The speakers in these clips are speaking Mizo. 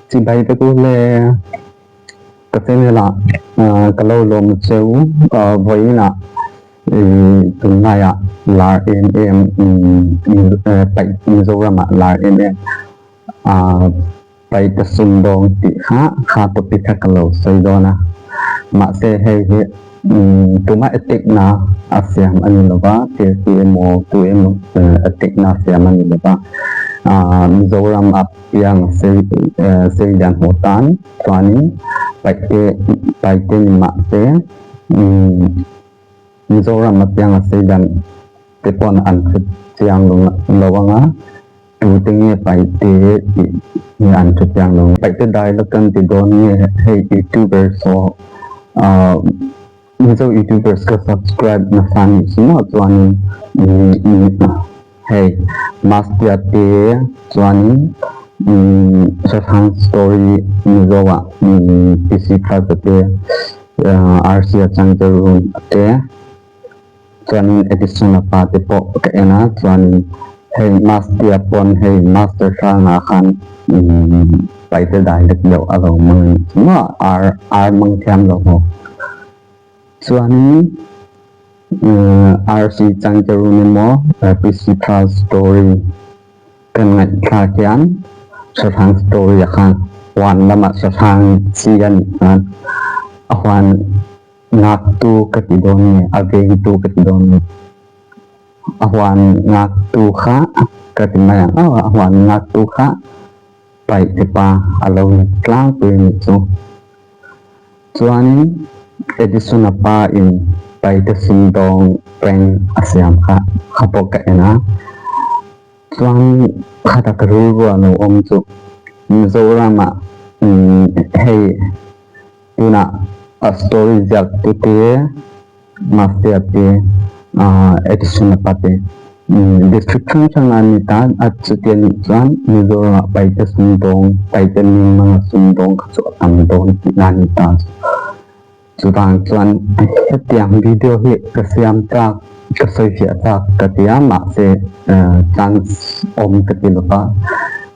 Chibai te ku le ka channel ah ka lo lawm cheu vawiin ah tunlai ah lar em em paih Mizoram ah lar em em paih te sumdawng tih kha kha topic kha ka lo sawi dawn a mahse hei hi tumah attack na a siam a ni lova thil tu emaw tu emaw attack na a siam a ni lova Mizoram ah Piang sei sei lian hmuh tan chuanin paihte paihte ni mah se Mizoram a piang a sei lian te pawn an hre chiang lo lo ang a, tute nge paihte tih hi an hre chiang lo. Paihte dai la kan ti dawn nge hei youtubers ho ah Mizo youtubers ka subscribe nasa nih chu maw chuanin hei Mastea te chuanin Shashank story Mizo ah PC Plaza te RC a changte room te chuanin Edison a pa te pawh ka en a chuanin hei Mastea pawn hei Master hrangah khan Paite dai lek deuh a lo mang a nih chu maw ar ar mang thiam lo maw chuanin RC Changkerun emaw PC Thal story kan ngaihthlak hian Sahrang story ah khan huan lamah sahrang chi a nih chuan a huan ngaktu ka ti dawn nge a vengtu ka ti dawn nge. A huan ngaktu kha ka ti mai ang aw, a huan ngaktu kha paihte pa a lo ni tlangpui a nih chu. Chuanin Edison-a pa in paihte sumdawng prank a siam kha kha pawh ka en a. Chuan khata ka rilru a lo awm chu Mizoram-ah hei tunah a story ziak tute Mafia te Edison a pa te district hrang hrang a ni ta a chuti a nih chuan Mizoram ah Paite sumdawng Paite mimang a sumdawng kha chu a tam dawn tihna a ni ta chuvang chuan hetiang video hi ka siam chak ka sawi fiah chak ka ti a mahse chance awm ka ti lova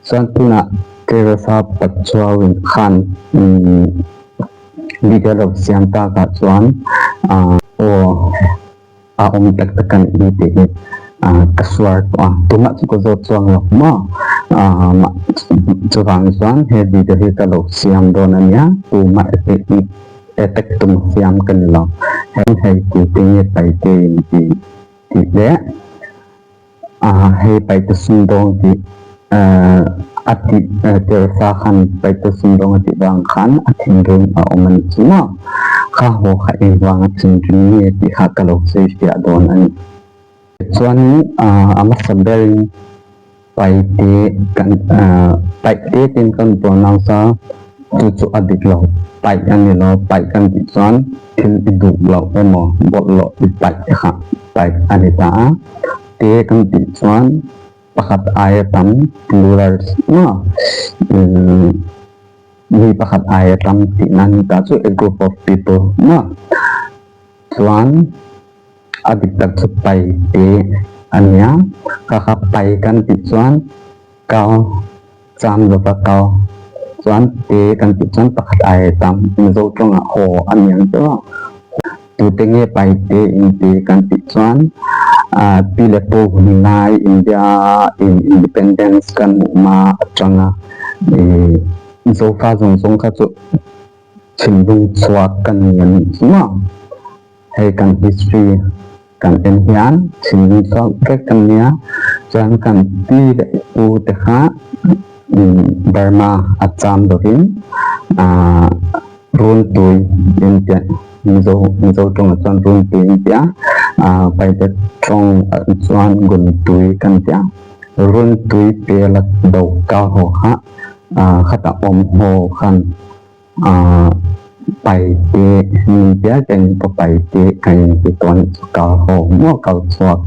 chuan tunah Teresa Pachuau-in khan Video lo siam takah chuan aw a awm tak tak a nih hi tih hi ka suar tawh a, tunah chu ka zawt chuang lo maw? Chuvang chuan he video hi ka lo siam dawn a nia, tumah attack tum siam ka ni lo, hei tute nge paite in tih tih leh Hei paihte sumdawng tih a tih Teresa khan paihte sumdawng a tih vang khan a thinrim a awm a nih chu maw? Kha haw kha eng vanga thinrim nge tih kha ka lo sawi fiah dawn a ni. Chuanin a hmasa berin paihte kan paihte tiin kan pronounce a, chu chu a dik lo. Paih a ni lo, paih kan tih chuan thil i duh loh emaw bawlhhlawh i paih te kha paih a ni ta a. Te kan tih chuan pakhat aia tam plurals maw mi pakhat aia tam tihna a ni ta chu a group of people maw chuan a dik tak chu pai te a nia kha kha pai kan tih chuan kau cham lova kau chuan te kan tih chuan pakhat aia tam Mizo tawngah haw a ni ang chu. Tute nge paite inti kan tih chuan pi leh pu hun lai India in independence kan hmuh hma atanga ih Zofa zawng zawng kha chu thinlung chhuak kan ni a nih chu maw. Hei kan history kan en hian thinlung chhuak vek kan nia chuan kan pi leh pu te kha Burma a cham lovin ah Runtui intia Mizo Mizo tawngah chuan Runtui intia ah Paite tawng chuan Guntui kan tia Runtui pela do ka haw kha ah khatah awm haw khan ah Paite min tia keng pawh Paite ka inti tawn chu ka haw maw kal chhuak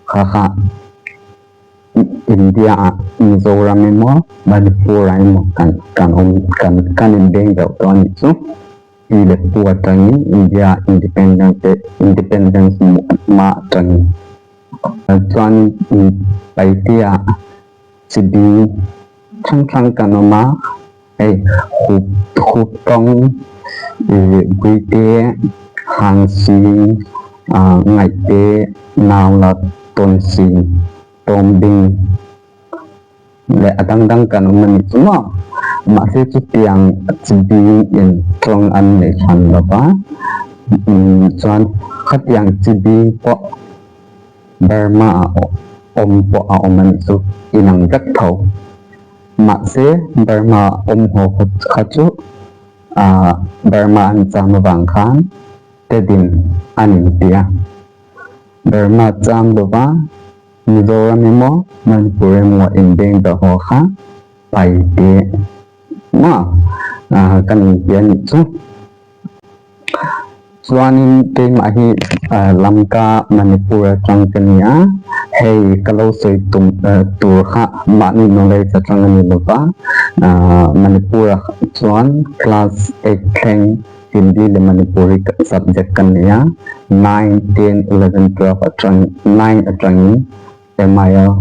kha kha. India ah Mizoram emaw Manipur ah emaw kan kan awm kan kan inbeng deuh tawh a nih chu. Pi leh pu atangin India independence te independence hma atangin chuan Paite ah chi bing hrang hrang kan awm a. Hei hup hup tawng ih Guite, Hangsing, ah Ngaihte, Naula, Tawnsing, Tawmbing leh a dang dang kan awm a nih chu maw? Mahse chutiang chi bing in tawng an nei hran lo va, chuan khatiang chi bing pawh Burma ah awm pawh a awm a nih chu inang vek tho. Mahse Burma awm haw kha chu Burma an cham avang khan Tedim an inti a. Burma cham lova Mizoram emaw Manipur emaw inbeng ber haw kha Paite maw kan inti a nih chu. Chuanin keimah hi Lamka Manipur atang ka ni a, hei ka lo sawi tum tur kha mahni knowledge atang a ni lova, Manipur ah chuan class eight thleng Hindi leh Manipuri subject ka nei a, nine, ten, eleven, twelve atang nine atangin MIL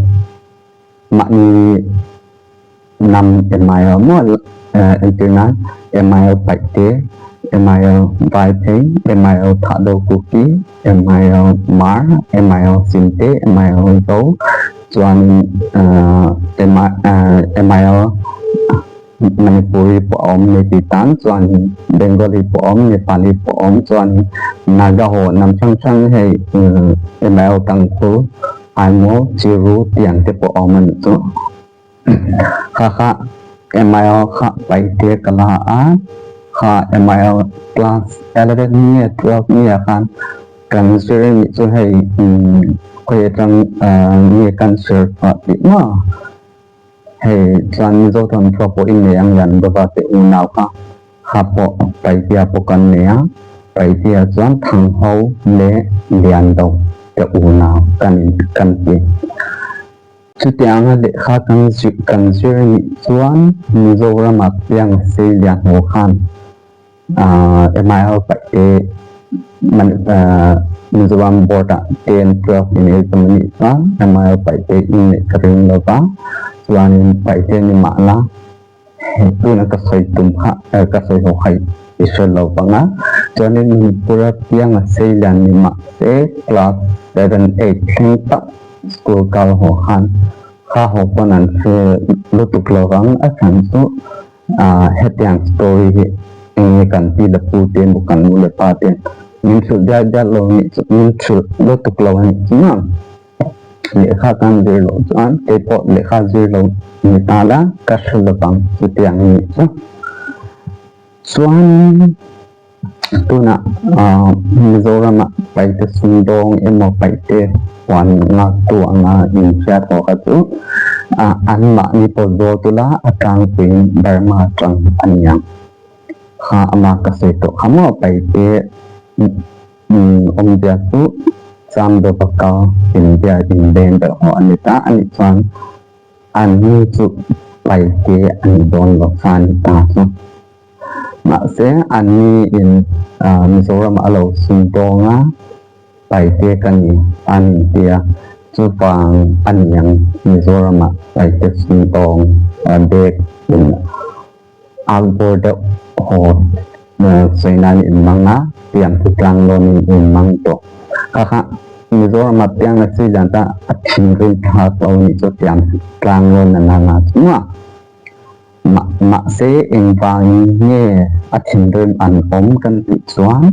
mahni Hnam MIL maw entir nan MIL Paihte, MIL Vaiphei, MIL Thahdo Kuki, MIL Mar, MIL Chinte, MIL Zo chuanin MIL Manipuri pawh a awm Meitei tan chuanin Bengali pawh a awm Nepali pawh a awm chuanin Naga ho hnam hrang hrang hei MIL Tangkhul Aimo Chiru tiang te pawh a awm a nih chu. Kha kha MIL kha paihte ka la a, kha MIL class 11 nge 12 nge ah khan kan zir nih chu hei khawi atang nge kan zir phah tih maw hei chuan Mizo thawnthu pawh i nei ang lian bava te unau kha kha pawh paihtea pawh kan nei a, paihtea chuan Thangho leh Liando te unau kan kan ti. Chutianga lehkha kan zir kan zir nih chuan Mizorama piang Seilia hmu khan MIL paihte Mizoram board ah ten 12 in exam a nih chuan MIL paihte in neih ka ring lo va, chuanin paihte ni mahla Hei tuna ka sawi tum kha ka sawi ho kha i hre lo vang a, chuanin Manipura pianga Seilian ni mahse class 7, 8 thleng tak school kal ho khan kha ho pawn an hre lutuk lo vang a chhan chu hetiang story hi eng nge kan pi leh pu te emaw kan nu leh pa te min hrilh dial dial lo nih chu min hrilh lutuk lo a nih chu maw. Lehkha kan zir loh chuan kei pawh lehkha zir lo ni ta la ka hre lovang chutiang a nih chu. Chuanin tunah Mizoramah paihte sumdawng emaw paihte huan nghaktu anga inhriat ho kha chu anmahni pawh zawl tula a tlangpuiin Burma atang a ni ang. Kha amah ka sawi tawh kha maw paihte Awmzia chu Chamdawpa ka inbia inbeng deuh ho a ni ta a nih chuan an ni chu paite a ni dawn lo kha a ni ta chu. Mahse an ni in Mizoram a lo sum dawng a, paite ka ni an intia chuvang a niang Mizoram ah paite sum dawng bag in Outdoor deuh haw sawi nan in mang a, piang chu tlang lawn in in mang tawh. Kha kha Mizoram ah piang a chi dan ta a thinrim tha to nih chu piang tlang lawn a na na chu maw. Mah mahse engvangin nge a thinrim an awm kan tih chuan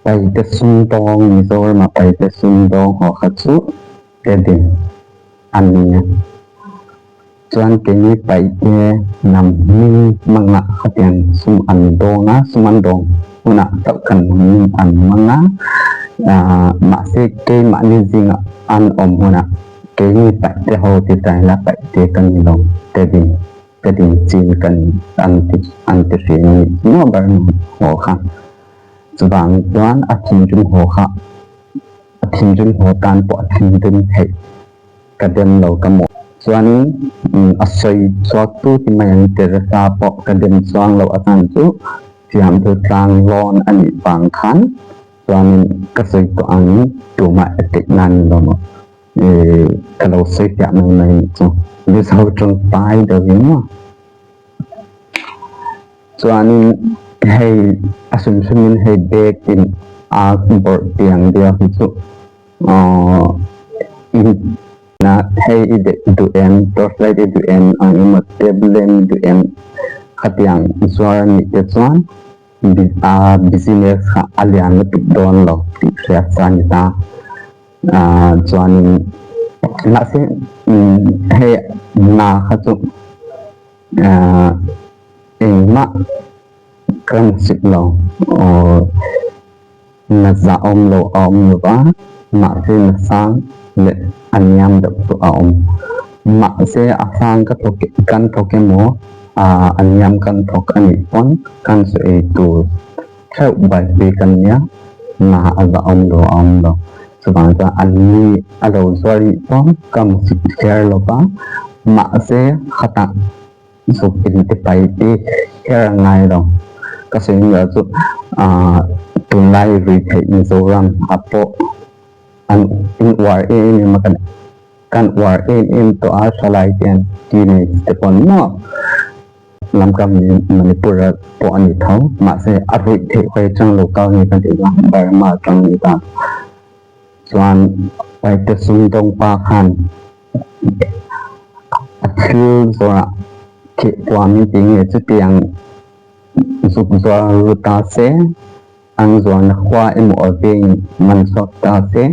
Paite sumdawng Mizoram ah paite sumdawng haw kha chu Edin a ni a. Chuan keini paihte hnam hming hmangah khatiang sum an dawng a, sum an dawng hunah chauh kan hming an hmang a, mahse keimahni zingah an awm hunah keini paihte ho ti ta ila paihte kan ni lo, Tedin, Tedin chin kan an ti an ti hrin a nih chu maw Burma haw kha. Chuvang chuan a thinrim haw kha a thinrim haw tan pawh a thinrim theih. Ka dem lo ka mawh. Chuanin a sawi chhuak tu ti mai ang Teresa pawh ka dem chuang loh atan chu thiamthu tlang lawn a nih vang khan chuanin ka sawi tawh angin tumah e tih nan ni lo maw ka lo sawi fiah mai mai nih chu Mizo tawngtai deuhin maw. Chuanin hei a hrim hrimin hei bag in a bawrh tiang biak hi chu aww in na hei i duh em torchlight i duh em ang emaw table lamp i duh em khatiang zuar a nih te chuan a business kha a lian lutuk dawn lo tih hriat sa a ni ta. Ahh chuanin mahse hei hna kha chu ahh engmah ka hmusit lo aw na zahawm lo a awm lo va mahse na sang leh a niam deuh chu a awm mahse a sang ka thawk kan thawk emaw ahh a niam kan thawk a nih pawn kan sawi ei tur. Theuh buaipui kan nia, na a va awm lo a awm lo. Chuvang chuan an ni a lo zuar rih pawh ka hmu kher lo va, mahse khatah zuk in ti pai ti kher a ngai lo. Ka sawi nia chu aah tunlai rui theih Mizoram ah pawh an in uar em em a kan kan uar em em tawh a thalai te an teenage te pawn maw. Lamka Manipur ah pawh a ni tho. Mahse a ruih theih hawi atang lo kal nge kan tih chuan Burma atang a ni ta. Chuan Paite sumdawng pa khan a thil zawrah thih puamin ti nge chutiang zuk zuar ru ta se, an zuarna khua emaw a veng man chhuak ta se,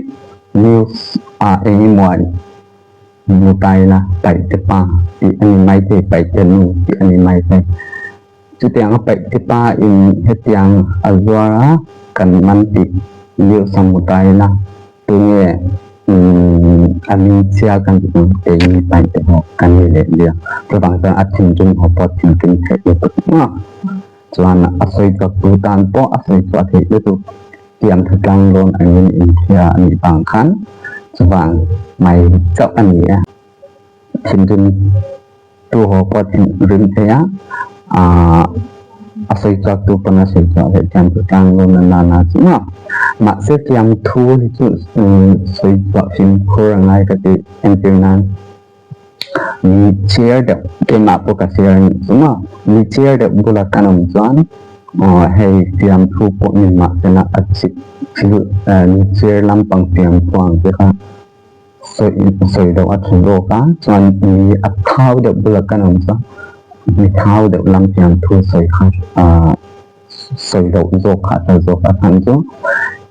news ah eng emaw Mutaila paihte pa tih a ni mai thei, paihte nu tih a ni mai thei. Chutianga paihte pa in hetiang a zuar a, kan man tih Liusa Mutaila tunge a minchhia kan tih ang keini paihte ho kan ni leh lia. Chuvang chuan a thinrim ho pawh thinrim theih lutuk ngawt. Chuan a sawi chhuak tu tan pawh a sawi chhuah theih lutuk. Tiang thu tlang dawn angin inhria a nih vang khan chuvang mai chauh a ni e. Thinrim tu haw pawh thinrim thei a, aah a sawi chhuak tu pawn a sawi chhuah theih thiam thu tlang dawn a nana chu maw. Mahse tiang thu hi chu sawi chhuah fimkhur a ngai ka tih entir nan mi chhiar deuh keimah pawh ka chhiar a nih chu maw mi chhiar deuh bula kan awm chuan aw hei fiamthu pawh ni mahsela a chip thil mi chhiar lampang fiamthu ang te kha sawi sawi deuh a tha zawk a chuan mi a thau deuh bula kan awm chuan mi thau deuh lam fiamthu sawi kha ah sawi loh zawk kha a tha zawk a chhan chu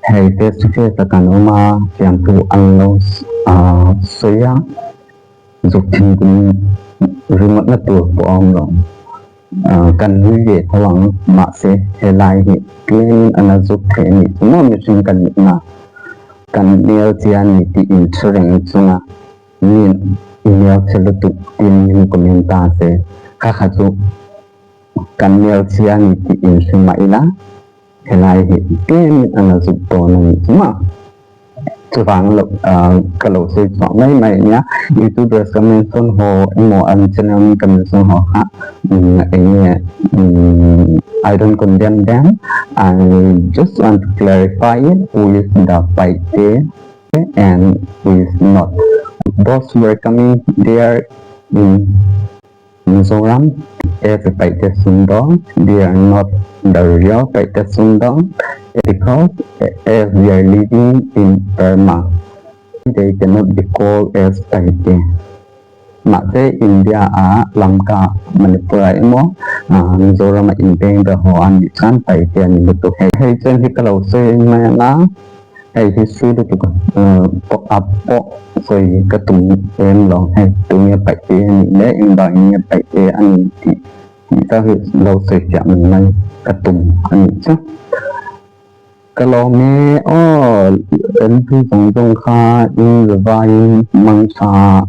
hei face to face a kan awm a fiamthu an lo ah sawi a zuk thinrim ringawtna tur pawh a awm lo ah kan nui ve tho ang mahse helai hi tlem a la zuk theih a nih chu maw mihring kan nih na kan hmel chian ni tih inhre reng chunga mi i hmel chhe lutuk tin min comment ta se kha kha chu. Kan nel chhia ni tih inhre mah ila, helai hi tlemin a la zuk dawn a nih chu maw? Chuvang lo ka lo sawi chhuah mai mai a nia, youtubers ka mention haw emaw an channel mi ka mention haw kha eng nge I don't condemn them, I just want to clarify it who is the Paite and who is not. Those who are coming there in Mizoram as a Paite Sumdawng, they are not the real Paite Sumdawng because as they are living in Burma, they cannot be called as Paite. Mahse India ah Lamka, Manipur ah emaw Mizoram ah inbeng ber haw a nih chuan Paite a ni lutuk. Hei chuan hi ka lo sawi mai ang a. Hei hi sui lutuk a pawh sawi ka tum em lo hei tunge paih te a nih leh engvangin nge paih te a ni tih tih chauh hi lo sawi fiah mai mai ka tum a nih chu. Ka lawm e aw MP zawng zawng kha in revaiin mang tha.